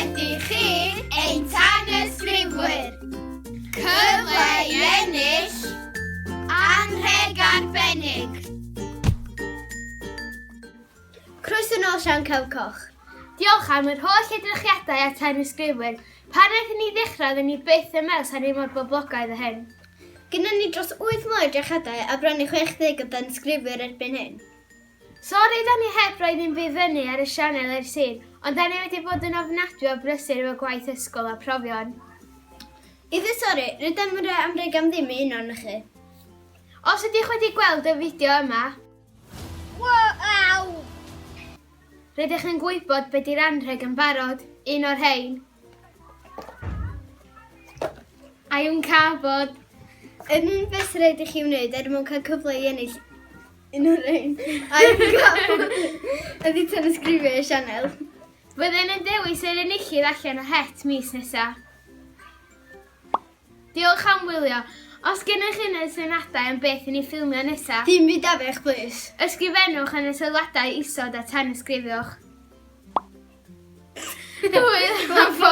Ydych chi ein tanysgrifwyr? Cyfle i ennill anrheg arbennig! Croeso nôl Sian Celf Coch. Diolch am yr holl edrychiadau a tanysgrifwyr. Pan wnaethon ni ddechrau oedden ni byth yn meddwl 'sa ni mor boblogaidd â hyn. Gynnon ni dros 8,000 o edrychiadau a bron i 60 o danysgrifwyr erbyn hyn. Sori da ni heb roi ddim byd fyny ar y sianel ers hir, ond da ni wedi bod yn ofnadwy o brysur efo gwaith ysgol a profion. I ddweud sori, rydym yn rhoi anrheg am ddim i un ohonoch chi. Os ydych wedi gweld y fideo yma, Wow! Rydych yn gwybod be di'r anrheg yn barod, un o'r rhain. A yw'n cardboard. Yr unig beth sy'n rhaid i chi wneud er mwyn cael cyfle i ennill un o'r rhain a yw'n cardboard ydy tanysgrifio i'r sianel. Fyddwn yn dewis yr enillydd allan o het mis nesa. Diolch am wylio. Os gennych unrhyw syniadau am beth i ni ffilmio nesa. Dim byd afiach plîs. Ysgrifennwch yn y sylwadau isod a tanysgrifiwch. Hwyl am fo!